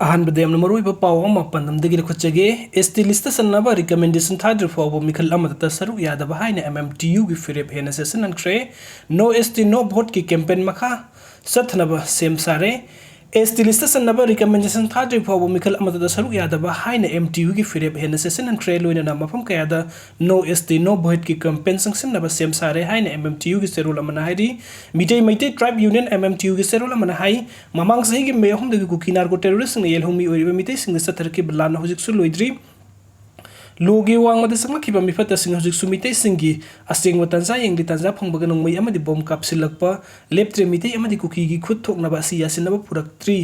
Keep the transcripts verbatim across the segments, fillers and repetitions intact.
ꯑꯍꯥꯟꯕꯗ ꯌꯥꯝꯅ ꯃꯔꯨꯑꯣꯏꯕ ꯄꯥꯎ ꯑꯃ ꯄꯥꯟꯗꯝꯗꯒꯤ ꯂꯧꯈꯠꯆꯒꯦ꯫ S T list ꯁꯟꯅꯕ recommendation ꯊꯥꯗ꯭ꯔꯤ ꯐꯥꯎꯕ ꯃꯤꯈꯜ ꯑꯃꯠꯇꯇ ꯁꯔꯨꯛ ꯌꯥꯗꯕ ꯍꯥꯏꯅ M M T U ꯒꯤ ꯐꯤꯔꯦꯞ ꯍꯦꯟꯅ ꯆꯦꯠꯁꯤꯟꯍꯟꯈ꯭ꯔꯦ꯫ No S T no vote ꯀꯤ campaign ꯃꯈꯥ ꯆꯠꯊꯅꯕ ꯁꯦꯝ ꯁꯥꯔꯦ꯫ S T list ꯁꯟꯅꯕ recommendation ꯊꯥꯗ꯭ꯔꯤ ꯐꯥꯎꯕ ꯃꯤꯈꯜ ꯑꯃꯠꯇꯗ ꯁꯔꯨꯛ ꯌꯥꯗꯕ ꯍꯥꯏꯅ M T U ꯒꯤ ꯐꯤꯔꯦꯞ ꯍꯦꯟꯅ ꯆꯦꯠꯁꯤꯟꯍꯟꯈ꯭ꯔꯦ꯫ ꯂꯣꯏꯅꯅ ꯃꯐꯝ ꯀꯌꯥꯗ No S T no vote ꯀꯤ campaign ꯆꯪꯁꯤꯟꯅꯕ ꯁꯦꯝ ꯁꯥꯔꯦ ꯍꯥꯏꯅ M M T U ꯒꯤ ꯆꯦꯔꯣꯜ ꯑꯃꯅ ꯍꯥꯏꯔꯤ꯫ Meitei Meitei Tribe Union M M T U ꯒꯤ ꯆꯦꯔꯣꯜ ꯑꯃꯅ ꯍꯥꯏ, ꯃꯃꯥꯡ ꯆꯍꯤꯒꯤ ꯃꯦ ꯑꯍꯨꯝꯗꯒꯤ ꯀꯨꯀꯤ narco terrorist ꯁꯤꯡꯅ ꯌꯦꯜꯍꯧꯃꯤ ꯑꯣꯏꯔꯤꯕ ꯃꯤꯇꯩꯁꯤꯡꯗ ꯆꯠꯊꯔꯛꯈꯤꯕ ꯂꯥꯟ ꯍꯧꯖꯤꯛꯁꯨ ꯂꯣꯏꯗ꯭ꯔꯤ꯫ ꯂꯣꯒꯤ ꯋꯥꯡꯃꯗ ꯆꯪꯂꯛꯈꯤꯕ ꯃꯤꯐꯠꯇꯁꯤꯡ ꯍꯧꯖꯤꯛꯁꯨ ꯃꯤꯇꯩꯁꯤꯡꯒꯤ ꯑꯁꯦꯡꯕ ꯇꯥꯟꯖꯥ ꯌꯦꯡꯂꯤ꯫ ꯇꯥꯟꯖꯥ ꯐꯪꯕꯒ ꯅꯣꯡꯃꯩ ꯑꯃꯗꯤ ꯕꯣꯝ ꯀꯥꯞꯁꯤꯜꯂꯛꯄ ꯂꯦꯞꯇ꯭ꯔꯦ꯫ ꯃꯤꯇꯩ ꯑꯃꯗꯤ ꯀꯨꯀꯤꯒꯤ ꯈꯨꯠ ꯊꯣꯛꯅꯕ ꯑꯁꯤ ꯌꯥꯁꯤꯟꯅꯕ ꯄꯨꯔꯛꯇ꯭ꯔꯤ꯫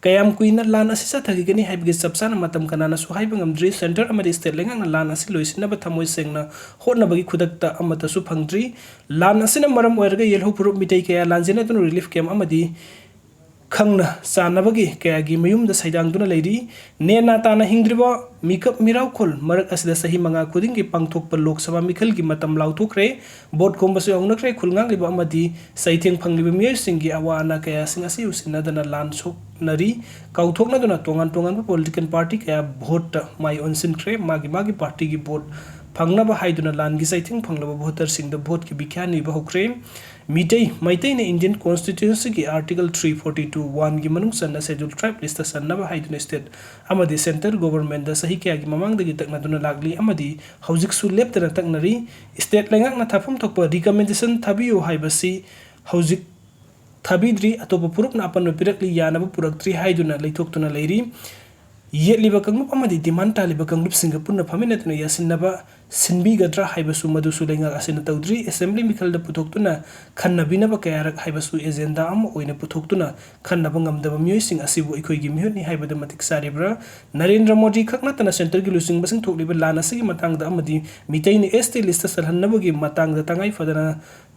ꯀꯌꯥꯝ ꯀꯨꯏꯅ ꯂꯥꯟ ꯑꯁꯤ ꯆꯠꯊꯈꯤꯒꯅꯤ ꯍꯥꯏꯕꯒꯤ ꯆꯞ ꯆꯥꯅ ꯃꯇꯝ ꯀꯅꯥꯅꯁꯨ ꯍꯥꯏꯕ ꯉꯝꯗ꯭ꯔꯤ꯫ Centre ꯑꯃꯗꯤ state ꯂꯩꯉꯥꯛꯅ ꯂꯥꯟ ꯑꯁꯤ ꯂꯣꯏꯁꯤꯟꯅꯕ ꯊꯃꯣꯏ ꯁꯦꯡꯅ ꯍꯣꯠꯅꯕꯒꯤ ꯈꯨꯗꯛꯇ ꯑꯃꯠꯇꯁꯨ ꯐꯪꯗ꯭ꯔꯤ꯫ ꯂꯥꯟ ꯑꯁꯤꯅ ꯃꯔꯝ ꯑꯣꯏꯔꯒ ꯌꯦꯜꯍꯧ ꯐꯨꯔꯨꯞ ꯃꯤꯇꯩ ꯀꯌꯥ ꯂꯥꯟꯖꯦꯟꯅꯗꯨꯅ relief camp ꯑꯃꯗꯤ ꯈꯪꯅ ꯆꯥꯟꯅꯕꯒꯤ ꯀꯌꯥꯒꯤ ꯃꯌꯨꯝꯗ ꯁꯩꯗꯥꯡꯗꯨꯅ ꯂꯩꯔꯤ꯫ ꯅꯦꯅꯥ ꯇꯥꯅ ꯍꯤꯡꯗ꯭ꯔꯤꯕ ꯃꯤꯀꯞ ꯃꯤꯔꯥꯎꯈꯣꯜ ꯃꯔꯛ ꯑꯁꯤꯗ ꯆꯍꯤ ꯃꯉꯥ ꯈꯨꯗꯤꯡꯒꯤ ꯄꯥꯡꯊꯣꯛꯄ ꯂꯣꯛ ꯁꯚꯥ ꯃꯤꯈꯜꯒꯤ ꯃꯇꯝ ꯂꯥꯎꯊꯣꯛꯈ꯭ꯔꯦ꯫ ꯚꯣꯠ ꯈꯣꯝꯕꯁꯨ ꯍꯧꯅꯈ꯭ꯔꯦ꯫ ꯈꯨꯜ ꯉꯥꯛꯂꯤꯕ ꯑꯃꯗꯤ ꯆꯩꯊꯦꯡ ꯐꯪꯂꯤꯕ ꯃꯤꯑꯣꯏꯁꯤꯡꯒꯤ ꯑꯋꯥ ꯑꯅꯥ ꯀꯌꯥꯁꯤꯡ ꯑꯁꯤ ꯎꯁꯤꯟꯅꯗꯅ ꯂꯥꯟ ꯁꯣꯛꯅꯔꯤ꯫ ꯀꯥꯎꯊꯣꯛꯅꯗꯨꯅ ꯇꯣꯉꯥꯟ ꯇꯣꯉꯥꯟꯕ political party ꯀꯌꯥ ꯚꯣꯠꯇ ꯃꯥꯏ ꯑꯣꯟꯁꯤꯟꯈ꯭ꯔꯦ꯫ ꯃꯥꯒꯤ ꯃꯥꯒꯤ partyꯒꯤ ꯚꯣꯠ ꯐꯪꯅꯕ ꯍꯥꯏꯗꯨꯅ ꯂꯥꯟꯒꯤ ꯆꯩꯊꯦꯡ ꯐꯪꯂꯕ voterꯁꯤꯡꯗ ꯚꯣꯠꯀꯤ ꯕꯤꯈ꯭ꯌꯥ ꯅꯤꯕ ꯍꯧꯈ꯭ꯔꯦ꯫ Meitei, ꯃꯩꯇꯩꯅ Indian Constitutionꯒꯤ Article three forty two one ꯒꯤ ꯃꯅꯨꯡ ꯆꯟꯅ Scheduled Tribe listꯇ ꯆꯟꯅꯕ ꯍꯥꯏꯗꯨꯅ state ꯑꯃꯗꯤ centre governmentꯗ ꯆꯍꯤ ꯀꯌꯥꯒꯤ ꯃꯃꯥꯡꯗꯒꯤ ꯇꯛꯅꯗꯨꯅ ꯂꯥꯛꯂꯤ ꯑꯃꯗꯤ ꯍꯧꯖꯤꯛꯁꯨ ꯂꯦꯞꯇꯅ ꯇꯛꯅꯔꯤ꯫ State ꯂꯩꯉꯥꯛꯅ ꯊꯥꯐꯝ ꯊꯣꯛꯄ recommendation ꯊꯥꯕꯤꯌꯨ ꯍꯥꯏꯕꯁꯤ ꯍꯧꯖꯤꯛ ꯊꯥꯕꯤꯗ꯭ꯔꯤ꯫ ꯑꯇꯣꯞꯄ ꯐꯨꯔꯨꯞꯅ ꯑꯄꯟꯕ ꯄꯤꯔꯛꯂꯤ, ꯌꯥꯅꯕ ꯄꯨꯔꯛꯇ꯭ꯔꯤ ꯍꯥꯏꯗꯨꯅ ꯂꯩꯊꯣꯛꯇꯨꯅ ꯂꯩꯔꯤ꯫ ꯌꯦꯠꯂꯤꯕ ꯀꯥꯡꯂꯨꯞ ꯑꯃꯗꯤ demand ꯇꯥꯜꯂꯤꯕ ꯀꯥꯡꯂꯨꯞꯁꯤꯡꯒ ꯄꯨꯟꯅ ꯐꯝꯃꯤꯟꯅꯗꯨꯅ ꯌꯥꯁꯤꯟꯅꯕ ꯁꯤꯟꯕꯤꯒꯗ꯭ꯔꯥ ꯍꯥꯏꯕꯁꯨ ꯃꯗꯨꯁꯨ ꯂꯩꯉꯥꯛ ꯑꯁꯤꯅ ꯇꯧꯗ꯭ꯔꯤ꯫ Assembly ꯃꯤꯈꯜꯗ ꯄꯨꯊꯣꯛꯇꯨꯅ ꯈꯟꯅꯕꯤꯅꯕ ꯀꯌꯥꯔꯛ ꯍꯥꯏꯕꯁꯨ agenda ꯑꯃ ꯑꯣꯏꯅ ꯄꯨꯊꯣꯛꯇꯨꯅ ꯈꯟꯅꯕ ꯉꯝꯗꯕ ꯃꯤꯑꯣꯏꯁꯤꯡ ꯑꯁꯤꯕꯨ ꯑꯩꯈꯣꯏꯒꯤ ꯃꯤꯍꯨꯠꯅꯤ ꯍꯥꯏꯕꯗ ꯃꯇꯤꯛ ꯆꯥꯔꯤꯕ꯭ꯔꯥ? ꯅꯔꯦꯟꯗ꯭ꯔ ꯃꯣꯗꯤ ꯈꯛ ꯅꯠꯇꯅ centreꯒꯤ ꯂꯨꯆꯤꯡꯕꯁꯤꯡ ꯊꯣꯛꯂꯤꯕ ꯂꯥꯟ ꯑꯁꯤꯒꯤ ꯃꯇꯥꯡꯗ ꯑꯃꯗꯤ ꯃꯤꯇꯩꯅ ST listꯇ ꯆꯜꯍꯟꯅꯕꯒꯤ ꯃꯇꯥꯡꯗ ꯇꯉꯥꯏ ꯐꯗꯅ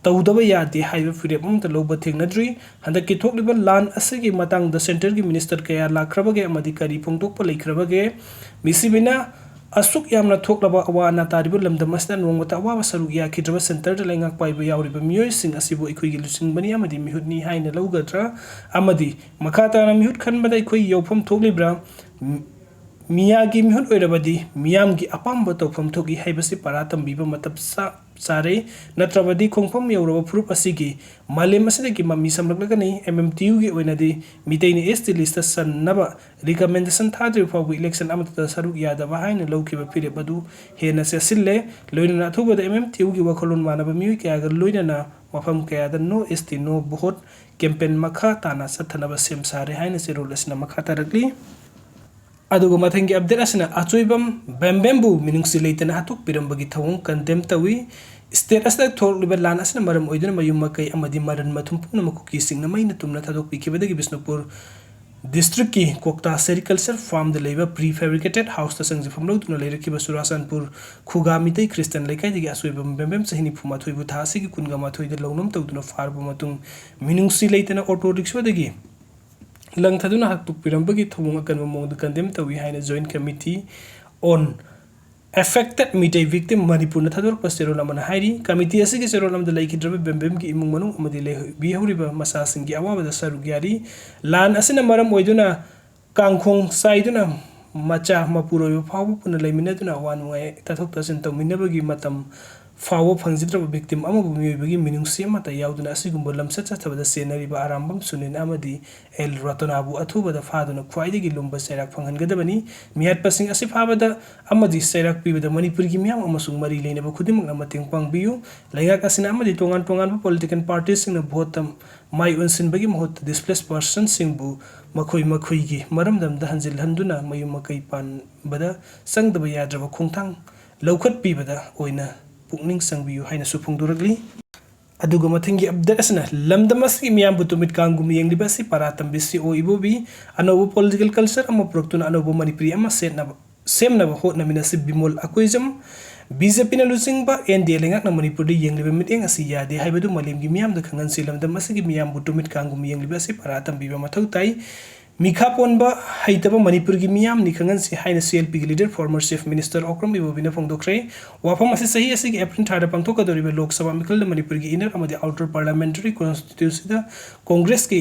ꯇꯧꯗꯕ ꯌꯥꯗꯦ ꯍꯥꯏꯕ ꯐꯤꯔꯦꯞ ꯑꯃꯠꯇ ꯂꯧꯕ ꯊꯦꯡꯅꯗ꯭ꯔꯤ꯫ ꯍꯟꯗꯛꯀꯤ ꯊꯣꯛꯂꯤꯕ ꯂꯥꯟ ꯑꯁꯤꯒꯤ ꯃꯇꯥꯡꯗ centreꯒꯤ minister ꯀꯌꯥ ꯂꯥꯛꯈ꯭ꯔꯕꯒꯦ ꯑꯃꯗꯤ ꯀꯔꯤ ꯐꯣꯡꯗꯣꯛꯄ ꯂꯩꯈ꯭ꯔꯕꯒꯦ? ꯃꯤꯁꯤꯕꯤꯅ ꯑꯁꯨꯛ ꯌꯥꯝꯅ ꯊꯣꯛꯂꯕ ꯑꯋꯥ ꯑꯅꯥ ꯇꯥꯔꯤꯕ ꯂꯝꯗꯝ ꯑꯁꯤꯗ ꯅꯣꯡꯃꯇ ꯑꯋꯥꯕ ꯁꯔꯨꯛ ꯌꯥꯈꯤꯗ꯭ꯔꯕ ꯁꯦꯟꯇꯔꯗ ꯂꯩꯉꯥꯛ ꯄꯥꯏꯕ ꯌꯥꯎꯔꯤꯕ ꯃꯤꯑꯣꯏꯁꯤꯡ ꯑꯁꯤꯕꯨ ꯑꯩꯈꯣꯏꯒꯤ ꯂꯨꯆꯤꯡꯕꯅꯤ ꯑꯃꯗꯤ ꯃꯤꯍꯨꯠꯅꯤ ꯍꯥꯏꯅ ꯂꯧꯒꯗ꯭ꯔꯥ? ꯑꯃꯗꯤ ꯃꯈꯥ ꯇꯥꯅ ꯃꯤꯍꯨꯠ ꯈꯟꯕꯗ ꯑꯩꯈꯣꯏ ꯌꯥꯎꯐꯝ ꯊꯣꯛꯂꯤꯕ꯭ꯔꯥ? ꯃꯤꯌꯥꯒꯤ ꯃꯤꯍꯨꯠ ꯑꯣꯏꯔꯕꯗꯤ ꯃꯤꯌꯥꯝꯒꯤ ꯑꯄꯥꯝꯕ ꯇꯧꯐꯝ ꯊꯣꯛꯏ ꯍꯥꯏꯕꯁꯤ ꯄꯔꯥ ꯇꯝꯕꯤꯕ ꯃꯇꯝ ꯆꯥ-, ꯆꯥꯔꯦ꯫ ꯅꯠꯇ꯭ꯔꯕꯗꯤ ꯈꯣꯡꯐꯝ ꯌꯧꯔꯕ ꯐꯨꯔꯨꯞ ꯑꯁꯤꯒꯤ ꯃꯥꯂꯦꯝ ꯑꯁꯤꯗꯒꯤ ꯃꯃꯤ ꯁꯝꯂꯛꯂꯒꯅꯤ꯫ ꯑꯦꯝ ꯑꯦꯝ ꯇꯤ ꯌꯨꯒꯤ ꯑꯣꯏꯅꯗꯤ ꯃꯤꯇꯩꯅ ꯑꯦꯁ ꯇꯤ ꯂꯤꯁꯇ ꯆꯟꯅꯕ ꯔꯤꯀꯃꯦꯟꯗꯦꯁꯟ ꯊꯥꯗ꯭ꯔꯤꯕ ꯐꯥꯎꯕ ꯏꯂꯦꯛꯁꯟ ꯑꯃꯠꯇꯗ ꯁꯔꯨꯛ ꯌꯥꯗꯕ ꯍꯥꯏꯅ ꯂꯧꯈꯤꯕ ꯐꯤꯔꯦꯞ ꯑꯗꯨ ꯍꯦꯟꯅ ꯆꯦꯠꯁꯤꯜꯂꯦ꯫ ꯂꯣꯏꯅꯅ ꯑꯊꯨꯕꯗ ꯑꯦꯝ ꯑꯦꯝ ꯇꯤ ꯌꯨꯒꯤ ꯋꯥꯈꯜꯂꯣꯟ ꯃꯥꯟꯅꯕ ꯃꯤꯑꯣꯏ ꯀꯌꯥꯒ ꯂꯣꯏꯅꯅ ꯃꯐꯝ ꯀꯌꯥꯗ ꯅꯣ ꯑꯦꯁ ꯇꯤ ꯅꯣ ꯚꯣꯠ ꯀꯦꯝꯄꯦꯟ ꯃꯈꯥ ꯇꯥꯅ ꯆꯠꯊꯅꯕ ꯁꯦꯝ ꯁꯥꯔꯦ ꯍꯥꯏꯅ ꯆꯦꯔꯣꯜ ꯑꯁꯤꯅ ꯃꯈꯥ ꯇꯥꯔꯛꯂꯤ꯫ ꯑꯗꯨꯒ ꯃꯊꯪꯒꯤ ꯑꯞꯗꯦꯠ ꯑꯁꯤꯅ ꯑꯆꯣꯏꯕꯝ ꯕꯦꯝꯕꯦꯝꯕꯨ ꯃꯤꯅꯨꯡꯁꯤ ꯂꯩꯇꯅ ꯍꯥꯠꯇꯣꯛꯄꯤꯔꯝꯕꯒꯤ ꯊꯧꯑꯣꯡ ꯀꯟꯗꯦꯝ ꯇꯧꯏ꯫ ꯁ꯭ꯇꯦꯠ ꯑꯁꯤꯗ ꯊꯣꯛꯂꯤꯕ ꯂꯥꯟ ꯑꯁꯤꯅ ꯃꯔꯝ ꯑꯣꯏꯗꯨꯅ ꯃꯌꯨꯝ ꯃꯀꯩ ꯑꯃꯗꯤ ꯃꯔꯟ ꯃꯊꯨꯝ ꯄꯨꯝꯅꯃꯛ ꯀꯨꯀꯤꯁꯤꯡꯅ ꯃꯩꯅ ꯇꯨꯝꯅ ꯊꯥꯗꯣꯛꯄꯤꯈꯤꯕꯗꯒꯤ ꯕꯤꯁꯅꯨꯄꯨꯔ ꯗꯤꯁꯇ꯭ꯔꯤꯛꯀꯤ ꯀꯣꯛꯇꯥ ꯁꯦꯔꯤꯀꯜꯆꯔ ꯐꯥꯔꯝꯗ ꯂꯩꯕ pre fabricated houseꯇ ꯆꯪꯖꯐꯝ ꯂꯧꯗꯨꯅ ꯂꯩꯔꯛꯈꯤꯕ ꯆꯨꯔꯥꯆꯥꯟꯄꯨꯔ ꯈꯨꯒꯥ ꯃꯤꯇꯩ ꯈ꯭ꯔꯤꯁꯇꯟ ꯂꯩꯀꯥꯏꯗꯒꯤ ꯑꯆꯣꯏꯕꯝ ꯕꯦꯝꯕꯦꯝ ꯆꯍꯤ ꯅꯤꯐꯨ ꯃꯥꯊꯣꯏꯕꯨ ꯊꯥ ꯑꯁꯤꯒꯤ ꯀꯨꯟꯒ ꯃꯥꯊꯣꯏꯗ ꯂꯧꯅꯝ ꯇꯧꯗꯨꯅ ꯐꯥꯔꯕ ꯃꯇꯨꯡ ꯃꯤꯅꯨꯡꯁꯤ ꯂꯩꯇꯅ ꯑꯣꯇꯣ ꯔꯤꯛꯁꯣꯗꯒꯤ ꯂꯪꯊꯗꯨꯅ ꯍꯥꯠꯇꯣꯛꯄꯤꯔꯝꯕꯒꯤ ꯊꯧꯑꯣꯡ ꯑꯀꯟꯕ ꯃꯑꯣꯡꯗ ꯀꯟꯗꯦꯝ ꯇꯧꯏ ꯍꯥꯏꯅ Joint Committee on Affected Meitei Victim ꯃꯅꯤꯄꯨꯔꯅ ꯊꯥꯗꯣꯔꯛꯄ ꯆꯦꯔꯣꯜ ꯑꯃꯅ ꯍꯥꯏꯔꯤ꯫ ꯀꯃꯤꯇꯤ ꯑꯁꯤꯒꯤ ꯆꯦꯔꯣꯜ ꯑꯃꯗ ꯂꯩꯈꯤꯗ꯭ꯔꯕ ꯕꯦꯝꯕꯦꯝꯒꯤ ꯏꯃꯨꯡ ꯃꯅꯨꯡ ꯑꯃꯗꯤ ꯂꯩꯕꯤꯍꯧꯔꯤꯕ ꯃꯆꯥꯁꯤꯡꯒꯤ ꯑꯋꯥꯕꯗ ꯁꯔꯨꯛ ꯌꯥꯔꯤ꯫ ꯂꯥꯟ ꯑꯁꯤꯅ ꯃꯔꯝ ꯑꯣꯏꯗꯨꯅ ꯀꯥꯡꯈꯣꯡ ꯆꯥꯏꯗꯨꯅ ꯃꯆꯥ ꯃꯄꯨꯔꯣꯏꯕ ꯐꯥꯎꯕ ꯄꯨꯟꯅ ꯂꯩꯃꯤꯟꯅꯗꯨꯅ ꯑꯋꯥ ꯅꯨꯡꯉꯥꯏ ꯇꯥꯊꯣꯛ ꯇꯥꯁꯤꯟ ꯇꯧꯃꯤꯟꯅꯕꯒꯤ ꯃꯇꯝ ꯐꯥꯎꯕ ꯐꯪꯖꯗ꯭ꯔꯕ victim ꯑꯃꯕꯨ ꯃꯤꯑꯣꯏꯕꯒꯤ ꯃꯤꯅꯨꯡꯁꯤ ꯑꯃꯠꯇ ꯌꯥꯎꯗꯅ ꯑꯁꯤꯒꯨꯝꯕ ꯂꯝꯆꯠ ꯆꯠꯊꯕꯗ ꯆꯦꯟꯅꯔꯤꯕ ꯑꯔꯥꯝꯕꯝ ꯁꯨꯅꯤꯜ ꯑꯃꯗꯤ ꯑꯦꯜ ꯔꯇꯅꯥꯕꯨ ꯑꯊꯨꯕꯗ ꯐꯥꯗꯨꯅ ꯈ꯭ꯋꯥꯏꯗꯒꯤ ꯂꯨꯝꯕ ꯆꯩꯔꯥꯛ ꯐꯪꯍꯟꯒꯗꯕꯅꯤ꯫ ꯃꯤꯍꯥꯠꯄꯁꯤꯡ ꯑꯁꯤ ꯐꯥꯕꯗ ꯑꯃꯗꯤ ꯆꯩꯔꯥꯛ ꯄꯤꯕꯗ ꯃꯅꯤꯄꯨꯔꯒꯤ ꯃꯤꯌꯥꯝ ꯑꯃꯁꯨꯡ ꯃꯔꯤ ꯂꯩꯅꯕ ꯈꯨꯗꯤꯡꯃꯛꯅ ꯃꯇꯦꯡ ꯄꯥꯡꯕꯤꯌꯨ꯫ ꯂꯩꯉꯥꯛ ꯑꯁꯤꯅ ꯑꯃꯗꯤ ꯇꯣꯉꯥꯟ ꯇꯣꯉꯥꯟꯕ political partyꯁꯤꯡꯅ ꯚꯣꯠꯇ ꯃꯥꯏ ꯑꯣꯟꯁꯤꯟꯕꯒꯤ ꯃꯍꯨꯠꯇ displaced personꯁꯤꯡꯕꯨ ꯃꯈꯣꯏ ꯃꯈꯣꯏꯒꯤ ꯃꯔꯝꯗꯝꯗ ꯍꯟꯖꯤꯜꯍꯟꯗꯨꯅ ꯃꯌꯨꯝ ꯃꯀꯩ ꯄꯥꯟꯕꯗ ꯆꯪꯗꯕ ꯌꯥꯗ꯭ꯔꯕ ꯈꯣꯡꯊꯥꯡ ꯂꯧꯈꯠꯄꯤꯕꯗ ꯑꯣꯏꯅ ꯄꯨꯛꯅꯤꯡ ꯆꯪꯕꯤꯌꯨ ꯍꯥꯏꯅꯁꯨ ꯐꯣꯡꯗꯣꯔꯛꯂꯤ꯫ ꯑꯗꯨꯒ ꯃꯊꯪꯒꯤ ꯑꯞꯗꯦꯠ ꯑꯁꯤꯅ ꯂꯝꯗꯝ ꯑꯁꯤꯒꯤ ꯃꯤꯌꯥꯝꯕꯨ ꯇꯨꯃꯤꯠ ꯀꯥꯡꯒꯨꯝ ꯌꯦꯡꯂꯤꯕ ꯑꯁꯤ ꯄꯔꯥ ꯇꯝꯕꯤ ꯁꯤ ꯑꯣ ꯏꯕꯣꯕꯤ ꯑꯅꯧꯕ political culture ꯑꯃ ꯄꯨꯔꯛꯇꯨꯅ ꯑꯅꯧꯕ ꯃꯅꯤꯄꯨꯔꯤ ꯑꯃ ꯁꯦꯠꯅꯕ, ꯁꯦꯝꯅꯕ ꯍꯣꯠꯅꯃꯤꯟꯅꯁꯤ꯫ ꯕꯤꯃꯣꯜ ꯑꯀꯣꯏꯖꯝ, ꯕꯤ ꯖꯦ ꯄꯤꯅ ꯂꯨꯆꯤꯡꯕ ꯑꯦꯟ ꯗꯤ ꯑꯦ ꯂꯩꯉꯥꯛꯅ ꯃꯅꯤꯄꯨꯔꯗ ꯌꯦꯡꯂꯤꯕ ꯃꯤꯠꯌꯦꯡ ꯑꯁꯤ ꯌꯥꯗꯦ ꯍꯥꯏꯕꯗꯨ ꯃꯥꯂꯦꯝꯒꯤ ꯃꯤꯌꯥꯝꯗ ꯈꯪꯍꯟꯁꯤ꯫ ꯂꯝꯗꯝ ꯑꯁꯤꯒꯤ ꯃꯤꯌꯥꯝꯕꯨ ꯇꯨꯃꯤꯠ ꯀꯥꯡꯒꯨꯝ ꯌꯦꯡꯂꯤꯕ ꯑꯁꯤ ꯄꯔꯥ ꯇꯝꯕꯤꯕ ꯃꯊꯧ ꯇꯥꯏ꯫ ꯃꯤꯈꯥ ꯄꯣꯟꯕ ꯍꯩꯇꯕ ꯃꯅꯤꯄꯨꯔꯒꯤ ꯃꯤꯌꯥꯝꯅꯤ ꯈꯪꯍꯟꯁꯤ ꯍꯥꯏꯅ CLP ꯒꯤ leader former Chief Minister Okram ꯏꯕꯣꯕꯤꯅ ꯐꯣꯡꯗꯣꯛꯈ꯭ꯔꯦ꯫ ꯋꯥꯐꯝ ꯑꯁꯤ ꯆꯍꯤ ꯑꯁꯤꯒꯤ April ꯊꯥꯗ ꯄꯥꯡꯊꯣꯛꯀꯗꯧꯔꯤꯕ ꯂꯣꯛ ꯁꯚꯥ ꯃꯤꯈꯜꯗ ꯃꯅꯤꯄꯨꯔꯒꯤ inner ꯑꯃꯗꯤ outer parliamentary constituency ꯗ ꯀꯣꯡꯒ꯭ꯔꯦꯁꯀꯤ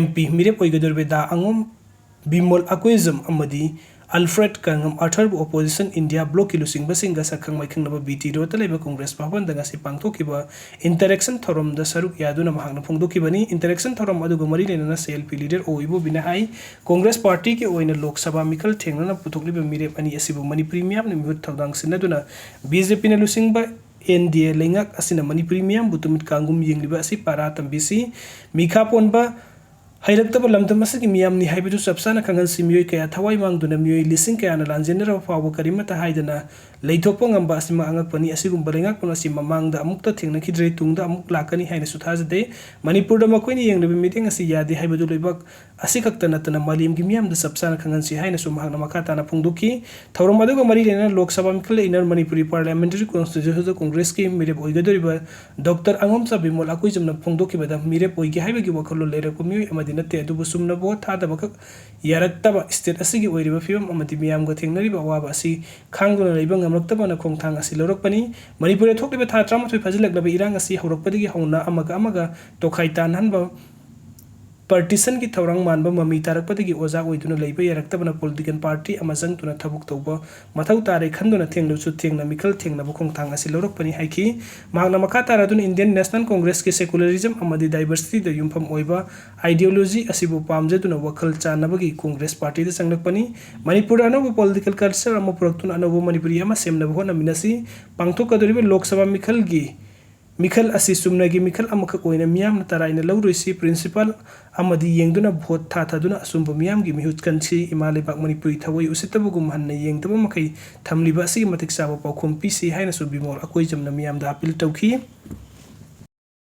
MP ꯃꯤꯔꯦꯞ ꯑꯣꯏꯒꯗꯧꯔꯤꯕ ꯗꯥ ꯑꯉꯣꯝ ꯕꯤꯃꯣꯜ ꯑꯀꯣꯏꯖꯝ ꯑꯃꯗꯤ ꯑꯜꯐ꯭ꯔꯦꯗ ꯀꯪꯉꯝ ꯑꯥꯔꯊꯔꯕꯨ opposition India bloc ꯀꯤ ꯂꯨꯆꯤꯡꯕꯁꯤꯡꯒ ꯁꯛꯈꯪ ꯃꯥꯏꯈꯪꯅꯕ BT Road ꯇ ꯂꯩꯕ ꯀꯣꯡꯒ꯭ꯔꯦꯁ ꯚꯕꯟꯗ ꯉꯁꯤ ꯄꯥꯡꯊꯣꯛꯈꯤꯕ interaction ꯊꯧꯔꯝꯗ ꯁꯔꯨꯛ ꯌꯥꯗꯨꯅ ꯃꯍꯥꯛꯅ ꯐꯣꯡꯗꯣꯛꯈꯤꯕꯅꯤ꯫ Interaction ꯊꯧꯔꯝ ꯑꯗꯨꯒ ꯃꯔꯤ ꯂꯩꯅꯅ CLP leader ꯑꯣ ꯏꯕꯣꯕꯤꯅ ꯍꯥꯏ, ꯀꯣꯡꯒ꯭ꯔꯦꯁ ꯄꯥꯔꯇꯤꯒꯤ ꯑꯣꯏꯅ ꯂꯣꯛ ꯁꯚꯥ ꯃꯤꯈꯜ ꯊꯦꯡꯅꯅ ꯄꯨꯊꯣꯛꯂꯤꯕ ꯃꯤꯔꯦꯞ ꯑꯅꯤ ꯑꯁꯤꯕꯨ ꯃꯅꯤꯄꯨꯔꯤ ꯃꯤꯌꯥꯝꯅ ꯃꯤꯍꯨꯠ ꯊꯧꯗꯥꯡ ꯁꯤꯟꯅꯗꯨꯅ BJP ꯅ ꯂꯨꯆꯤꯡꯕ NDA ꯂꯩꯉꯥꯛ ꯑꯁꯤꯅ ꯃꯅꯤꯄꯨꯔꯤ ꯃꯤꯌꯥꯝꯕꯨ ꯇꯨꯃꯤꯠ ꯀꯥꯡꯒꯨꯝ ꯌꯦꯡꯂꯤꯕ ꯑꯁꯤ ꯄꯥꯔꯥ ꯇꯝꯕꯤꯁꯤ꯫ ꯃꯤꯈꯥ ꯄꯣꯟꯕ ꯍꯩꯔꯛꯇꯕ ꯂꯝꯗꯝ ꯑꯁꯤꯒꯤ ꯃꯤꯌꯥꯝꯅꯤ ꯍꯥꯏꯕꯗꯨ ꯆꯞ ꯆꯥꯅ ꯈꯪꯍꯟꯁꯤ꯫ ꯃꯤꯑꯣꯏ ꯀꯌꯥ ꯊꯋꯥꯏ ꯃꯥꯡꯗꯨꯅ, ꯃꯤꯑꯣꯏ ꯂꯤꯁꯤꯡ ꯀꯌꯥꯅ ꯂꯥꯟꯖꯦꯟꯅꯔꯕ ꯐꯥꯎꯕ ꯀꯔꯤꯃꯠꯇ ꯍꯥꯏꯗꯅ ꯂꯩꯊꯣꯛꯄ ꯉꯝꯕ ꯑꯁꯤꯃꯛ ꯑꯉꯛꯄꯅꯤ꯫ ꯑꯁꯤꯒꯨꯝꯕ ꯂꯩꯉꯥꯛꯂꯣꯟ ꯑꯁꯤ ꯃꯃꯥꯡꯗ ꯑꯃꯨꯛꯇ ꯊꯦꯡꯅꯈꯤꯗ꯭ꯔꯦ, ꯇꯨꯡꯗ ꯑꯃꯨꯛ ꯂꯥꯛꯀꯅꯤ ꯍꯥꯏꯅꯁꯨ ꯊꯥꯖꯗꯦ꯫ ꯃꯅꯤꯄꯨꯔꯗ ꯃꯈꯣꯏꯅ ꯌꯦꯡꯂꯤꯕ ꯃꯤꯠꯌꯦꯡ ꯑꯁꯤ ꯌꯥꯗꯦ ꯍꯥꯏꯕꯗꯨ ꯂꯩꯕꯥꯛ ꯑꯁꯤꯈꯛꯇ ꯅꯠꯇꯅ ꯃꯥꯂꯦꯝꯒꯤ ꯃꯤꯌꯥꯝꯗ ꯆꯞ ꯆꯥꯅ ꯈꯪꯍꯟꯁꯤ ꯍꯥꯏꯅꯁꯨ ꯃꯍꯥꯛꯅ ꯃꯈꯥ ꯇꯥꯅ ꯐꯣꯡꯗꯣꯛꯈꯤ꯫ ꯊꯧꯔꯝ ꯑꯗꯨꯒ ꯃꯔꯤ ꯂꯩꯅꯅ Lok Sabha ꯃꯤꯈꯜꯗ inner Manipuri parliamentary constituency ꯗ ꯀꯣꯡꯒ꯭ꯔꯦꯁꯀꯤ ꯃꯤꯔꯦꯞ ꯑꯣꯏꯒꯗꯧꯔꯤꯕ ꯗꯣꯛꯇꯔ ꯑꯉꯣꯝꯆꯥ ꯕꯤꯃꯣꯜ ꯑꯀꯣꯏꯖꯝꯅ ꯐꯣꯡꯗꯣꯛꯈꯤꯕꯗ, ꯃꯤꯔꯦꯞ ꯑꯣꯏꯒꯦ ꯍꯥꯏꯕꯒꯤ ꯋꯥꯈꯜꯂꯣꯟ ꯂꯩꯔꯛꯄ ꯃꯤꯑꯣꯏ ꯑꯃꯗꯤ ꯅꯠꯇꯦ, ꯑꯗꯨꯕꯨ ꯆꯨꯝꯅ ꯚꯣꯠ ꯊꯥꯗꯕꯈꯛ ꯌꯥꯔꯛꯇꯕ state ꯑꯁꯤꯒꯤ ꯑꯣꯏꯔꯤꯕ ꯐꯤꯕꯝ ꯑꯃꯗꯤ ꯃꯤꯌꯥꯝꯒ ꯊꯦꯡꯅꯔꯤꯕ ꯑꯋꯥꯕ ꯑꯁꯤ ꯈꯥꯡꯗꯨꯅ ꯂꯩꯕ ꯉꯝꯂꯛꯇꯕꯅ ꯈꯣꯡꯊꯥꯡ ꯑꯁꯤ ꯂꯧꯔꯛꯄꯅꯤ꯫ ꯃꯅꯤꯄꯨꯔꯗ ꯊꯣꯛꯂꯤꯕ ꯊꯥ ꯇꯔꯥꯃꯥꯊꯣꯏ ꯐꯥꯖꯤꯜꯂꯛꯂꯕ ꯏꯔꯥꯡ ꯑꯁꯤ ꯍꯧꯔꯛꯄꯗꯒꯤ ꯍꯧꯅ ꯑꯃꯒ ꯑꯃꯒ ꯇꯣꯈꯥꯏ ꯇꯥꯟꯅꯍꯟꯕ, partition ꯒꯤ ꯊꯧꯔꯥꯡ ꯃꯥꯟꯕ ꯃꯃꯤ ꯇꯥꯔꯛꯄꯗꯒꯤ ꯑꯣꯖꯥ ꯑꯣꯏꯗꯨꯅ ꯂꯩꯕ ꯌꯥꯔꯛꯇꯕꯅ political party ꯑꯃ ꯆꯪꯗꯨꯅ ꯊꯕꯛ ꯇꯧꯕ ꯃꯊꯧ ꯇꯥꯔꯦ ꯈꯟꯗꯨꯅ ꯊꯦꯡꯂꯕꯁꯨ ꯊꯦꯡꯅ ꯃꯤꯈꯜ ꯊꯦꯡꯅꯕ ꯈꯣꯡꯊꯥꯡ ꯑꯁꯤ ꯂꯧꯔꯛꯄꯅꯤ ꯍꯥꯏꯈꯤ꯫ ꯃꯍꯥꯛꯅ ꯃꯈꯥ ꯇꯥꯔꯗꯨꯅ Indian National Congress ꯀꯤ secularism ꯑꯃꯗꯤ diversity ꯗ ꯌꯨꯝꯐꯝ ꯑꯣꯏꯕ ideology ꯑꯁꯤꯕꯨ ꯄꯥꯝꯖꯗꯨꯅ ꯋꯥꯈꯜ ꯆꯥꯟꯅꯕꯒꯤ ꯀꯣꯡꯒ꯭ꯔꯦꯁ ꯄꯥꯔꯇꯤꯗ ꯆꯪꯂꯛꯄꯅꯤ꯫ ꯃꯅꯤꯄꯨꯔꯗ ꯑꯅꯧꯕ political culture ꯑꯃ ꯄꯨꯔꯛꯇꯨꯅ ꯑꯅꯧꯕ ꯃꯅꯤꯄꯨꯔꯤ ꯑꯃ ꯁꯦꯝꯅꯕ ꯍꯣꯠꯅꯃꯤꯟꯅꯁꯤ꯫ ꯄꯥꯡꯊꯣꯛꯀꯗꯧꯔꯤꯕ ꯂꯣꯛ ꯁꯚꯥ ꯃꯤꯈꯜꯒꯤ ꯃꯤꯈꯜ ꯑꯁꯤ ꯆꯨꯝꯅꯒꯤ ꯃꯤꯈꯜ ꯑꯃꯈꯛ ꯑꯣꯏꯅ ꯃꯤꯌꯥꯝꯅ ꯇꯔꯥꯏꯅ ꯂꯧꯔꯣꯏꯁꯤ꯫ Principle ꯑꯃꯗꯤ ꯌꯦꯡꯗꯨꯅ ꯚꯣꯠ ꯊꯥꯊꯗꯨꯅ ꯑꯆꯨꯝꯕ ꯃꯤꯌꯥꯝꯒꯤ ꯃꯤꯍꯨꯠ ꯀꯟꯁꯤ꯫ ꯏꯃꯥ ꯂꯩꯕꯥꯛ ꯃꯅꯤꯄꯨꯔꯤ ꯊꯑꯣꯏ ꯎꯁꯤꯠꯇꯕꯒꯨꯝ ꯍꯟꯅ ꯌꯦꯡꯗꯕ ꯃꯈꯩ ꯊꯝꯂꯤꯕ ꯑꯁꯤꯒꯤ ꯃꯇꯤꯛ ꯆꯥꯕ ꯄꯥꯎꯈꯨꯝ ꯄꯤꯁꯤ ꯍꯥꯏꯅꯁꯨ ꯕꯤꯃꯣꯜ ꯑꯀꯣꯏꯖꯝꯅ ꯃꯤꯌꯥꯝꯗ appeal ꯇꯧꯈꯤ꯫